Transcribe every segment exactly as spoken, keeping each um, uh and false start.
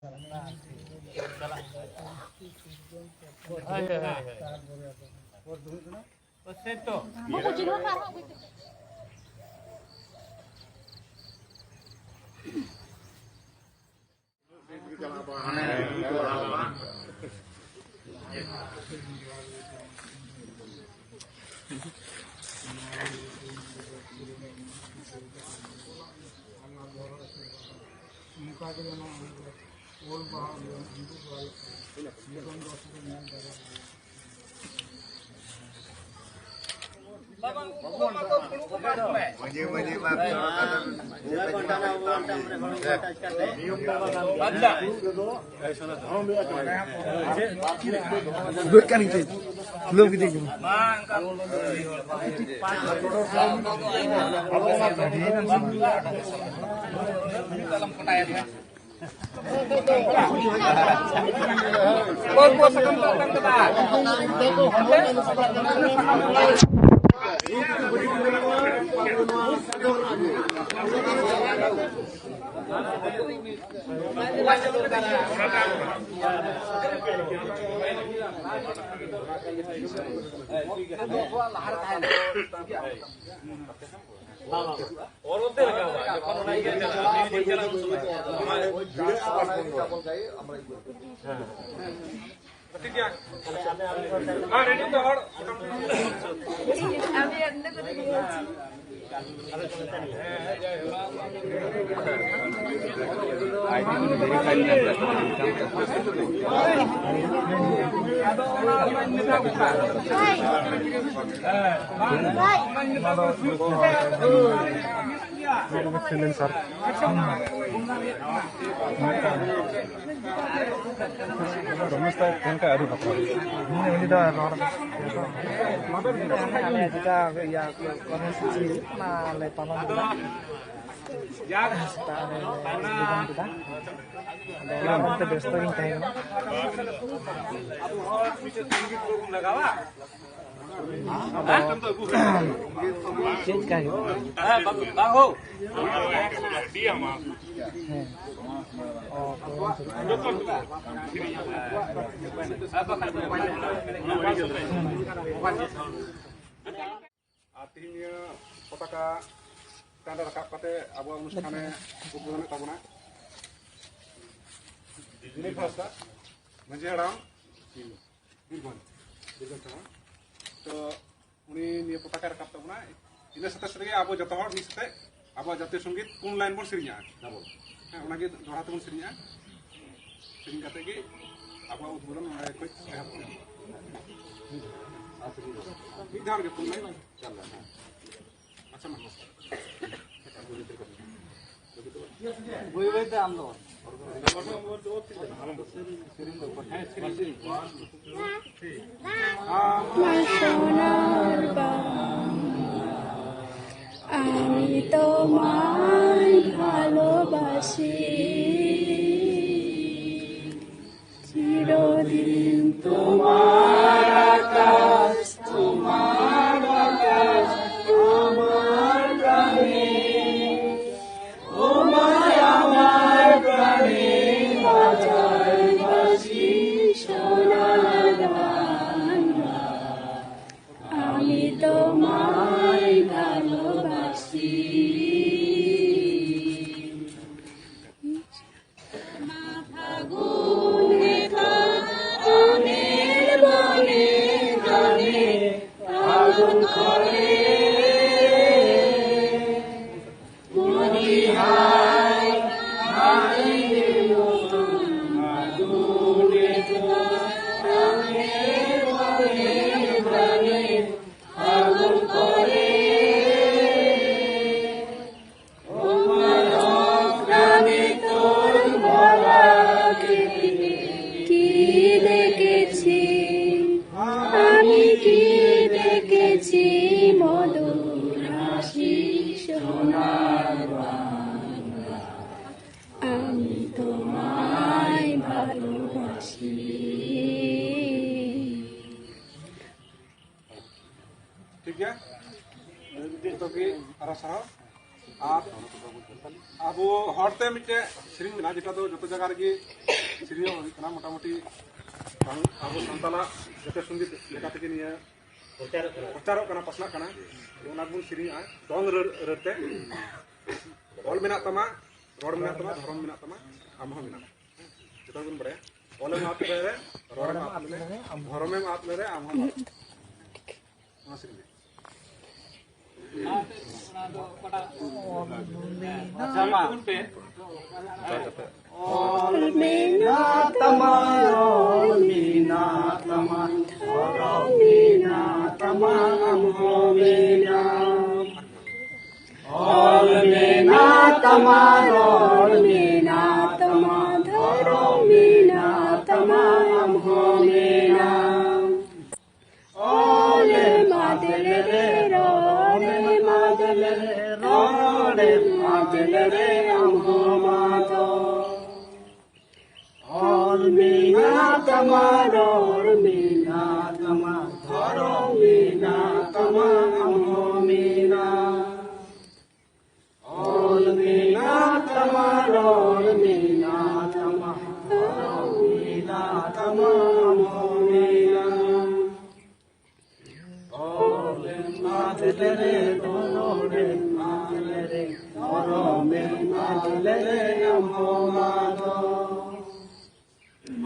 ᱦᱳᱭ, ᱦᱳᱭ, ᱦᱳᱭ, ᱦᱳᱭ᱾ ᱥᱮᱭ ᱛᱚ᱾ ᱢᱟᱹᱡᱷᱤ, ᱢᱟᱹᱡᱷᱤ ᱵᱟᱵᱟ᱾ ᱵᱩᱡᱷᱟᱹᱜ ᱠᱟᱱ ᱜᱮᱪᱚ, ᱠᱷᱩᱞᱟᱹᱣ ᱠᱮᱫᱮ ᱜᱮ᱾ ᱥᱟᱭᱞᱮᱱᱥᱟᱨ᱾ ᱨᱚᱢᱮᱥ ᱫᱟ ᱯᱷᱳᱱ ᱠᱟᱜ ᱟᱹᱰᱤ ᱵᱟᱛᱨᱟᱣ᱾ ᱩᱱᱤ ᱫᱚ ᱨᱚᱲ ᱟᱞᱮᱭᱟᱜ ᱡᱮᱴᱟ ᱤᱭᱟᱹ ᱠᱚᱨᱢᱚᱥᱩᱪᱤ ᱚᱱᱟ ᱞᱮ ᱯᱟᱞᱚᱱ ᱠᱮᱫᱟ᱾ ᱥᱮᱛᱟᱜ ᱨᱮ ᱞᱮ ᱡᱚᱢ ᱠᱮᱫᱟ᱾ ᱟᱫᱚ ᱚᱱᱟ ᱢᱚᱫᱽᱫᱷᱮ ᱵᱮᱥᱛᱚ ᱜᱤᱧ ᱛᱟᱦᱮᱸ ᱠᱟᱱᱟ᱾ ᱟᱫᱚ ᱪᱮᱫ ᱞᱮᱠᱟ ᱦᱩᱭᱩᱜ ᱠᱟᱱᱟ? ᱦᱮᱸ᱾ ᱚ, ᱛᱚ ᱟᱨ ᱛᱮᱦᱮᱧ ᱱᱤᱭᱟᱹ ᱯᱚᱛᱟᱠᱟ ᱪᱮᱛᱟᱱ ᱨᱮ ᱨᱟᱠᱟᱵ ᱠᱟᱛᱮ ᱟᱵᱚᱣᱟᱜ ᱚᱱᱩᱥᱴᱷᱟᱱᱮ ᱩᱫᱵᱳᱫᱚᱱᱮᱫ ᱛᱟᱵᱚᱱᱟ ᱫᱤᱞᱤᱯ ᱦᱟᱸᱥᱫᱟ, ᱢᱟᱹᱡᱷᱤ ᱦᱟᱲᱟᱢ, ᱵᱤᱨᱜᱚᱸᱡᱽ, ᱵᱤᱨᱜᱚᱸᱡᱽ ᱛᱷᱟᱱᱟ᱾ ᱛᱚ ᱩᱱᱤ ᱱᱤᱭᱟᱹ ᱯᱚᱛᱟᱠᱟᱭ ᱨᱟᱠᱟᱵ ᱛᱟᱵᱚᱱᱟ᱾ ᱤᱱᱟᱹ ᱥᱟᱛᱮ ᱥᱟᱛᱮ ᱜᱮ ᱟᱵᱚ ᱡᱚᱛᱚ ᱦᱚᱲ ᱢᱤᱫ ᱥᱟᱛᱮ ᱟᱵᱚᱣᱟᱜ ᱡᱟᱹᱛᱤᱭᱚ ᱥᱚᱝᱜᱤᱛ ᱯᱩᱱ ᱞᱟᱭᱤᱱ ᱵᱚᱱ ᱥᱮᱨᱮᱧᱟ᱾ ᱦᱮᱸ, ᱚᱱᱟᱜᱮ ᱫᱚᱦᱲᱟ ᱛᱮᱵᱚᱱ ᱥᱮᱨᱮᱧᱟ᱾ ᱥᱮᱨᱮᱧ ᱠᱟᱛᱮ ᱜᱮ ᱟᱵᱚᱣᱟᱜ ᱩᱫᱵᱳᱫᱚᱱ ᱚᱸᱰᱮ ᱠᱷᱚᱡ ᱮᱦᱚᱵᱚᱜᱼᱟ᱾ ᱢᱤᱫ ᱫᱷᱟᱣ ᱨᱮᱜᱮ ᱯᱩᱱ ᱞᱟᱭᱤᱱ᱾ ᱟᱪᱪᱷᱟ, ᱢᱟ᱾ ᱵᱟᱹᱭ ᱵᱟᱹᱭ ᱛᱮ ᱟᱢ ᱫᱚ᱾ আমার সোনার বাংলা, আমি তোমায় ভালোবাসি। চিরদিন তোমার আকাশ, তোমার বাতাস আমার প্রাণে। ও মা, আমার প্রাণে বাজায় বাঁশি সোনার বাংলা, আমি তোমায় ভালোবাসি। কি দেখেছি, আমি কি দেখেছি মধুর হাসি সোনার বাংলা, আমি তোমায় ভালোবাসি। ᱴᱷᱤᱠ ᱜᱮᱭᱟ, ᱡᱚᱛᱚ ᱜᱮ ᱟᱨᱚ ᱥᱟᱨᱦᱟᱣ᱾ ᱟᱨ ᱟᱵᱚ ᱦᱚᱲᱛᱮ ᱢᱤᱫᱴᱮᱡ ᱥᱮᱨᱮᱧ ᱢᱮᱱᱟᱜᱼᱟ, ᱡᱮᱴᱟ ᱫᱚ ᱡᱚᱛᱚ ᱡᱟᱭᱜᱟ ᱨᱮᱜᱮ ᱥᱮᱨᱮᱧᱚᱜ ᱦᱩᱭᱩᱜ ᱠᱟᱱᱟ᱾ ᱢᱚᱴᱟᱢᱩᱴᱤ ᱟᱵᱚ ᱥᱟᱱᱛᱟᱲᱟᱜ ᱡᱟᱹᱛᱤᱭᱚ ᱥᱚᱝᱜᱤᱛ ᱞᱮᱠᱟ ᱛᱮᱜᱮ ᱱᱤᱭᱟᱹ ᱯᱨᱚᱪᱟᱨᱚᱜ ᱠᱟᱱᱟ, ᱯᱟᱥᱱᱟᱜ ᱠᱟᱱᱟ᱾ ᱟᱫᱚ ᱚᱱᱟ ᱵᱚᱱ ᱥᱮᱨᱮᱧᱟ ᱫᱚᱝ ᱨᱟᱹᱲ, ᱨᱟᱹᱲ ᱛᱮ᱾ ᱚᱞ ᱢᱮᱱᱟᱜ ᱛᱟᱢᱟ, ᱨᱚᱲ ᱢᱮᱱᱟᱜ ᱛᱟᱢᱟ, ᱫᱷᱚᱨᱚᱢ ᱢᱮᱱᱟᱜ ᱛᱟᱢᱟ, ᱟᱢ ᱦᱚᱸ ᱢᱮᱱᱟᱢ᱾ ᱡᱚᱛᱚ ᱵᱚᱱ ᱵᱟᱲᱟᱭᱟ, ᱚᱞᱮᱢ ᱟᱫ ᱞᱮᱨᱮ, ᱨᱚᱲᱮᱢ ᱟᱫ ᱞᱮᱨᱮ, ᱫᱷᱚᱨᱚᱢᱮᱢ ᱟᱫ ᱞᱮᱨᱮ, ᱟᱢ ᱦᱚᱸ ᱟᱫ᱾ ᱱᱚᱣᱟ ᱥᱮᱨᱮᱧ ᱜᱮ᱾ ᱚᱞ ᱢᱮᱱᱟᱜ ᱛᱟᱢᱟ, ᱨᱚᱲ ᱢᱮᱱᱟᱜ ᱛᱟᱢᱟ, ᱫᱷᱚᱨᱚᱢ ᱢᱮᱱᱟᱜ ᱛᱟᱢᱟ, ᱟᱢ ᱦᱚᱸ ᱢᱮᱱᱟᱢ᱾ ᱚᱞ ᱢᱮᱱᱟᱜ ᱛᱟᱢᱟ, ᱨᱚᱲ ᱢᱮᱱᱟᱜ ᱛᱟᱢᱟ, ᱫᱷᱚᱨᱚᱢ ᱢᱮᱱᱟᱜ ᱛᱟᱢᱟ, ᱟᱢ ᱦᱚᱸ ᱢᱮᱱᱟᱢ᱾ ᱚᱞᱮᱢ ᱟᱫ ᱞᱮᱨᱮ, ᱨᱚᱲᱮᱢ ᱟᱫ ᱞᱮᱨᱮ, ᱨᱚᱲᱮᱢ ᱟᱫ ᱞᱮᱨᱮ, ᱟᱢ ᱦᱚᱸᱢ ᱟᱫᱚᱜ᱾ ᱚᱞ ᱢᱮᱱᱟᱜ ᱛᱟᱢᱟ, ᱨᱚᱲ ᱢᱮᱱᱟᱜ ᱛᱟᱢᱟ, ᱫᱷᱚᱨᱚᱢ ᱢᱮᱱᱟᱜ ᱛᱟᱢᱟ, ᱟᱢ ᱦᱚᱸ ᱢᱮᱱᱟᱢ᱾ ᱚᱞ ᱢᱮᱱᱟᱜ ᱛᱟᱢᱟ, ᱨᱚᱲ ᱢᱮᱱᱟᱜ ᱛᱟᱢᱟ, ᱫᱷᱚᱨᱚᱢ ᱢᱮᱱᱟᱜ ᱛᱟᱢᱟ, ᱟᱢ ᱦᱚᱸ ᱢᱮᱱᱟᱢ᱾ ᱚᱞᱮᱢ ᱟᱫ ᱞᱮᱨᱮ, ᱨᱚᱲᱮᱢ ᱟᱫ ᱞᱮᱨᱮ, ᱫᱷᱚᱨᱚᱢᱮᱢ ᱟᱫ ᱞᱮᱨᱮ, ᱟᱢ ᱦᱚᱸᱢ ᱟᱫᱚᱜ᱾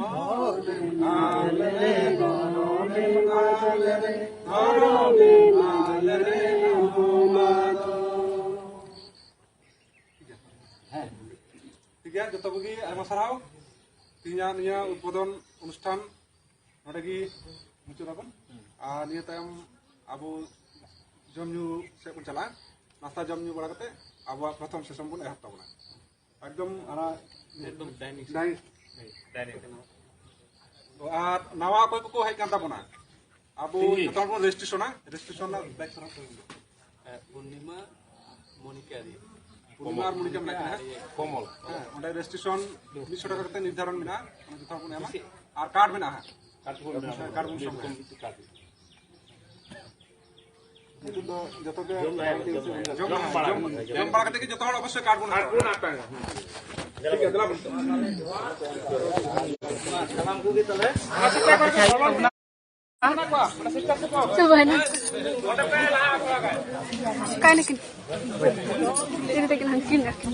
ᱚᱞᱮᱢ ᱟᱫ ᱞᱮᱨᱮ, ᱨᱚᱲᱮᱢ ᱟᱫ ᱞᱮᱨᱮ, ᱫᱷᱚᱨᱚᱢᱮᱢ ᱟᱫ ᱞᱮᱨᱮ, ᱟᱢ ᱦᱚᱸᱢ ᱟᱫᱚᱜ᱾ ᱦᱮᱸ, ᱴᱷᱤᱠ ᱜᱮᱭᱟ, ᱡᱚᱛᱚ ᱠᱚᱜᱮ ᱟᱭᱢᱟ ᱥᱟᱨᱦᱟᱣ᱾ ᱛᱮᱦᱮᱧᱟᱜ ᱱᱤᱭᱟᱹ ᱩᱫᱵᱳᱫᱷᱚᱱ ᱚᱱᱩᱥᱴᱷᱟᱱ ᱱᱚᱰᱮ ᱜᱮ ᱢᱩᱪᱟᱹᱫ ᱟᱵᱚᱱ᱾ ᱟᱨ ᱱᱤᱭᱟᱹ ᱛᱟᱭᱚᱢ ᱟᱵᱚ ᱡᱚᱢ ᱧᱩ ᱥᱮᱫ ᱵᱚᱱ ᱪᱟᱞᱟᱜᱼᱟ᱾ ᱱᱟᱥᱛᱟ ᱡᱚᱢ ᱧᱩ ᱵᱟᱲᱟ ᱠᱟᱛᱮ ᱟᱵᱚᱣᱟᱜ ᱯᱨᱚᱛᱷᱚᱢ ᱥᱮᱥᱚᱱ ᱵᱚᱱ ᱮᱦᱚᱵ ᱛᱟᱵᱚᱱᱟ᱾ ᱮᱠᱫᱚᱢ ᱚᱱᱟ ᱮᱠᱫᱚᱢ ᱰᱟᱭᱱᱤᱝ᱾ ᱰᱟᱭᱱᱤᱝ᱾ ᱰᱟᱭᱱᱤᱝ᱾ ᱛᱚ, ᱟᱨ ᱱᱟᱣᱟ ᱚᱠᱚᱭ ᱠᱚᱠᱚ ᱦᱮᱡ ᱠᱟᱱ ᱛᱟᱵᱚᱱᱟ, ᱟᱵᱚ ᱛᱤᱦᱤᱧ ᱡᱚᱛᱚ ᱦᱚᱲ ᱵᱚᱱ ᱨᱮᱡᱤᱥᱴᱨᱮᱥᱚᱱᱟ, ᱨᱮᱡᱤᱥᱴᱨᱮᱥᱚᱱ ᱨᱮᱱᱟᱜ ᱵᱮᱠ ᱥᱚᱨᱟ ᱠᱚ ᱦᱩᱭᱩᱜᱼᱟ᱾ ᱯᱩᱨᱱᱤᱢᱟ, ᱢᱚᱱᱤᱠᱟ ᱨᱮ᱾ ᱯᱩᱨᱱᱤᱢᱟ ᱟᱨ ᱢᱚᱱᱤᱠᱟ ᱢᱮᱱᱟᱜ ᱠᱤᱱᱟ᱾ ᱠᱚᱢᱚᱞ᱾ ᱦᱮᱸ, ᱚᱸᱰᱮ ᱨᱮᱡᱤᱥᱴᱨᱮᱥᱚᱱ ᱢᱤᱫᱥᱚ ᱴᱟᱠᱟ ᱠᱟᱛᱮ ᱱᱤᱨᱫᱷᱟᱨᱚᱱ ᱢᱮᱱᱟᱜᱼᱟ, ᱚᱱᱟ ᱡᱚᱛᱚ ᱦᱚᱲ ᱵᱚᱱ ᱮᱢᱟ᱾ ᱟᱨ ᱠᱟᱨᱰ ᱢᱮᱱᱟᱜᱼᱟ ᱦᱟᱸᱜ᱾ ᱠᱟᱨᱰ ᱵᱚᱱ ᱮᱢᱟ᱾ ᱦᱮᱸ, ᱠᱟᱨᱰ ᱵᱚᱱ ᱥᱚᱝᱜᱨᱚᱦᱚᱭᱟ᱾ ᱠᱟᱨᱰ᱾ ᱱᱤᱛᱚᱜ ᱫᱚ ᱡᱚᱛᱚ ᱜᱮ ᱡᱚᱢ ᱵᱟᱲᱟ ᱠᱟᱛᱮ ᱜᱮ ᱡᱚᱛᱚ ᱦᱚᱲ ᱚᱵᱚᱥᱥᱳᱭ ᱠᱟᱨᱰ ᱵᱚᱱ ᱦᱟᱛᱟᱣᱟ᱾ ᱴᱷᱤᱠ ᱜᱮᱭᱟ, ᱫᱮᱞᱟ ᱵᱚᱱ᱾ ᱥᱟᱱᱟᱢ ᱠᱚᱜᱮ ᱛᱟᱦᱞᱮ ᱪᱟᱵᱟᱭᱮᱱᱟ᱾ ᱚᱠᱟᱭ ᱱᱟᱠᱤᱱ? ᱛᱤᱨᱮ ᱛᱟᱹᱠᱤᱱ ᱦᱟᱱᱠᱤᱱ ᱟᱹᱠᱤᱱ᱾